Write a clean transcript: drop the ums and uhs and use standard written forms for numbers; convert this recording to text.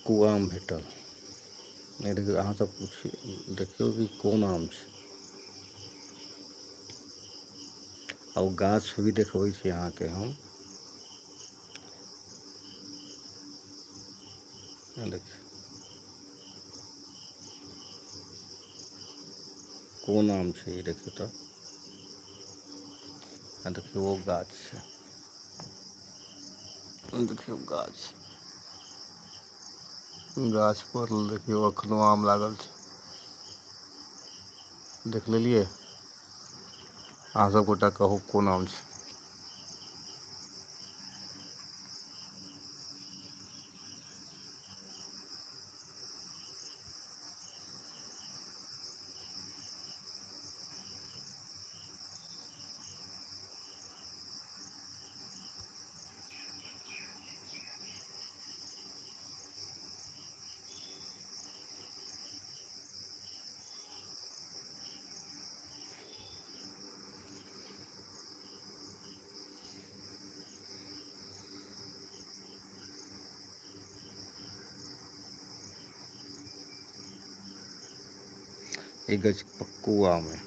गछपक्कू आम भेटल। नहि देखियौ, अहाँ सब देखियौ कि कोन आम छै। आ ओ गाछ भी देखबै छी अहाँके हम। देखियौ कोन आम छै ई, देखियौ तऽ। आ देखियौ ओ गाछ छै, देखियौ गाछ, गाछ पर देखियौ अखनो आम लागल छै। देख लेलियै? अहाँ सब गोटा कहू कोन आम छै। ई गछपक्कू आम है।